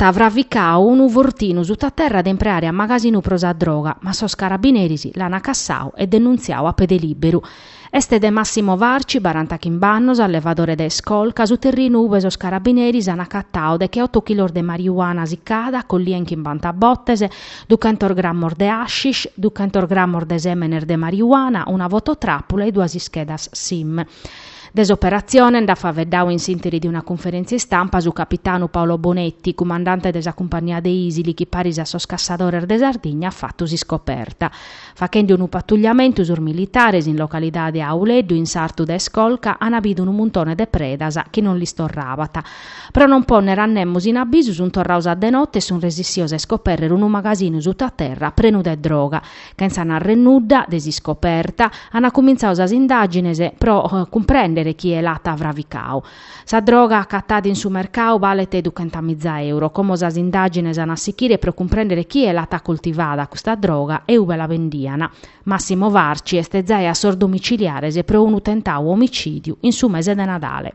At fravicau unu fortinu sutaterra de impreare a magasinu pro sa droga, ma sos carabineris l'ant cassau e denuntziau a pede liberu. Est de Massimo Varci, barantachimb'annos, allevadore de Escolca, su terrinu ube sos carabineris an acatau decheoto chilos de mariuana sicada, collia in chimbanta botes, duchentos grammos de hashish, duchentos grammos de sèmenes de mariuana, una fototràpula e duas ischedas sim. De s'operatzione nd'at faeddadu in s'ìnteri de una cunferèntzia istampa su capitanu Paolo Bonetti, cumandante de sa cumpagnia de Ìsili chi paris a sos cassadores de Sardigna at fatu s'iscoperta. Faghende unu patugliamentu sos militares in localidade Auleddu in sartu de Escolca an bidu unu muntone de predas chi non lis torrabat. Pro non pònnere a nemos in abisu sunt torrados a de note e sunt resissios a iscopèrrere unu magasinu sutaterra prenu de droga. Chentza narrer nudda de s'iscoperta, an cumintzadu sas indàgines pro cumprèndere chie l'at fravicadu. Sa droga acatada in su mercadu balet duchentamiza euro. Como sas indàgines an a sichire pro cumprèndere chie l'at coltivada custa droga e ube la bendian. Massimo Varci est zai a sos domiciliares pro unu tentadu omicìdiu in su mese de Nadale.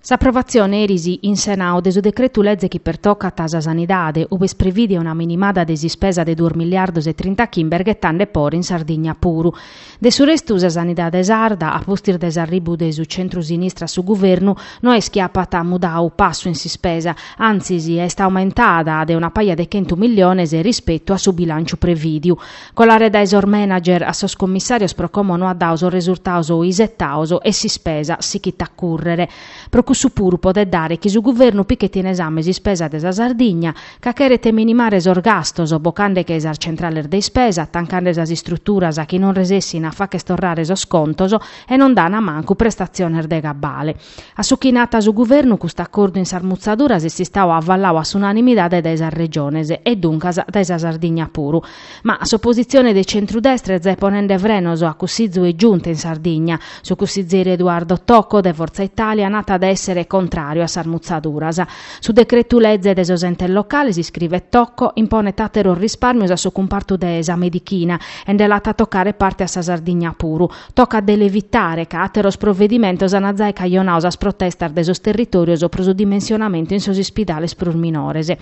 S'aprovatzione eris in Senadu de su decretu leze chi pertocat sa sanidade, ube est prevìdia una minimada de s'ispesa de duos milliardos e trintachimbe est ghetande pore in Sardigna puru. De su restu sa sanidade sarda, a pustis de s'arribu de su centru-sinistra a su guvernu, no est chi apat mudadu passu in s'ispesa, antzis est aumentada de una paja de chentu milliones rispetu a su bilànciu prevìdiu. Colare dae sos manager a sos commissàrios pro como no at dadu sos resurtados isetados e s'ispesa sichit a cùrrere. Pro cussu puru podet dare chi su guvernu pichet in esame s'ispesa de sa Sardigna, ca cheret minimare sos gastos, bocande-che sas centrales de ispesa, tancande sas istruturas chi non resessin a fagher torrare sos contos e non dana mancu prestatziones de gabbale. A su chi nat su guvernu custu acordu in sas mutzaduras est istadu avalladu a s'unanimidade dae sas regiones e duncas dae sa Sardigna puru. Ma s'opositzione de centrudestra est zai ponende frenos a Cussizu e Giunta in Sardigna. Su cussizeri Eduardo Tocco de Forza Italia nat de èssere contràriu a sas mutzaduras. Su decretu leze de sos entes locales, iscrivet Tocco, imponet àteros rispàrmios a su cumpartu de sa medichina e nde l'at a tocare parte a sa Sardigna puru. Tocat de l'evitare, ca àteros provedimentos ant zai cajonadu sas protestas de sos territòrios pro su dimensionamentu in sos ispidales prus minores.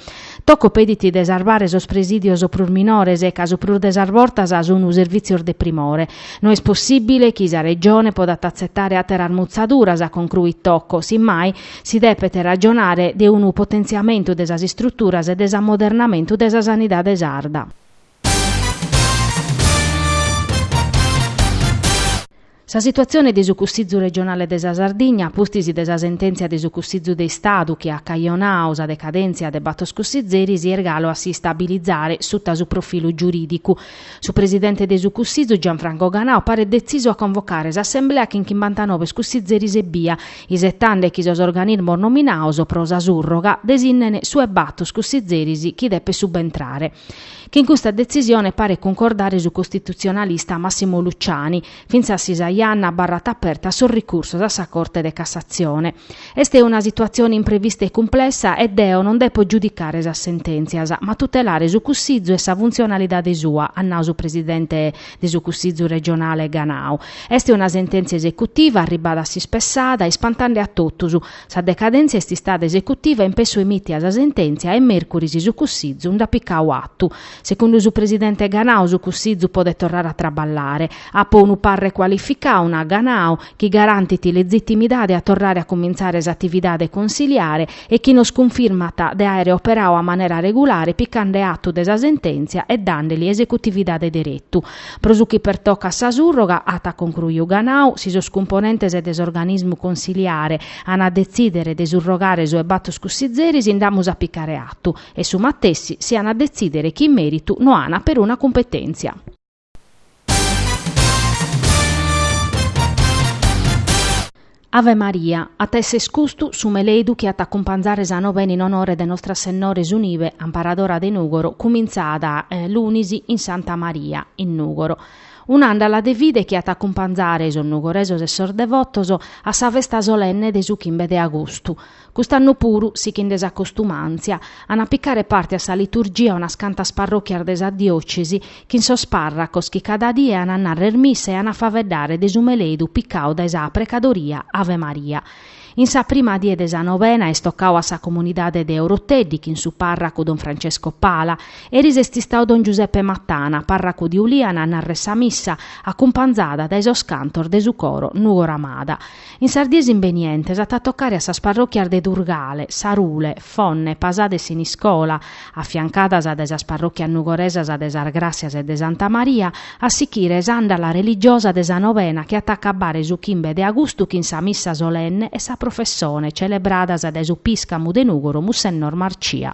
Tocco pedit de sarvare sos presìdios prus minores, ca su prus de sas bortas sunt servìtzios de primore. No est possìbile chi sa Regione podat atzetare àteras mutzaduras, concruit Tocco, simmai si depet ragionare de unu potentziamentu de sas istruturas e de s'ammodernamentu de sa sanidade sarda. Sa situatzione de su Cussizu regionale de sa Sardigna, a pustis de sa sentèntzia de su Cussizu de Istadu chi at cajonadu sa decadèntzia de batos cussizeris, est galu a si istabilizare suta su profilu giurìdicu. Su presidente de su Cussizu, Gianfranco Ganau, paret detzisu a convocare s'assemblea chin chimbantanobe cussizeris ebbia, isetande chi sos organismos nominados pro sa surroga desinnen su 'e batos cussizeris chi depet subentrare. Chin custa detzisione paret cuncordare su costitutzionalista Massimo Luciani, fintzas si sa janna abarrat aperta a sos ricursos a sa Corte de Cassatzione. Est una situatzione imprevista e cumplessa e deo non depo giudicare sas sentèntzias, ma tutelare su Cussizu e sa funtzionalidade sua, at nadu su presidente de su Cussizu regionale Ganau. Est una sentèntzia esecutiva arribada a s'ispessada, ispantende a totus, Sa decadèntzia est istada esecutiva in pessu emìtia sa sentèntzia e mèrcuris su Cussizu nd'at picadu atu. Segundu su presidente Ganau su Cussizu podet torrare a traballare. Apo unu parre cualificadu, nat Ganau, chi garantit lezitimidade a torrare a cumintzare s'atividade consiliare e chi nos cunfirmat de àere operadu a manera regulare picande atu de sa sentèntzia e dande-li esecutividade deretu. Pro su chi pertocat sa surroga, at concruiu Ganau, si sos cumponentes de s'organismu consiliare an a detzìdere de surrogare su 'e batos cussizeris nd'amus a picare atu, e su matessi si an a detzìdere chi in mèritu no an peruna cumpetèntzia. Ave Maria, at a esser custu su meledu chi at a acumpanzare sa novena in onore de Nostra Sennora 'e su Nibe, amparadora de Nùgoro, cumintzada lunis in Santa Maria, in Nùgoro. Un'àndala de fide chi at a acumpanzare sos nugoresos e sos devotos a sa festa solenne de su chimbe de agustu. Cust'annu puru, sighende sa costumàntzia, an a picare parte a sa liturgia unas cantas parròchias de sa diòcesi chin sos pàrracos chi cada die an a narrer missa e an a faeddare de su meledu picadu dae sa precadoria Ave Maria. In sa prima die de sa novena est tocau a sa comunidade de Oroteddi chin su pàrracu don Francesco Pala. Eris est istau don Giuseppe Mattana, pàrracu de Ulìana, a narrer sa missa, acumpanzada dae sos cantos de su coro Nugoro Amada. In sas dies imbenientes at a tocare a sas parròchias de Durgale, Sarule, Fonne, Pasada e Siniscola, afiancadas dae sas parròchias nugoresas de sas Gràssias e de Santa Maria, a sichire s'àndala religiosa de sa novena chi at a acabare su chimbe de agustu chin sa missa solenne e sa professone celebradas dae su pìscamu de Nùgoro Mussennor Marcia.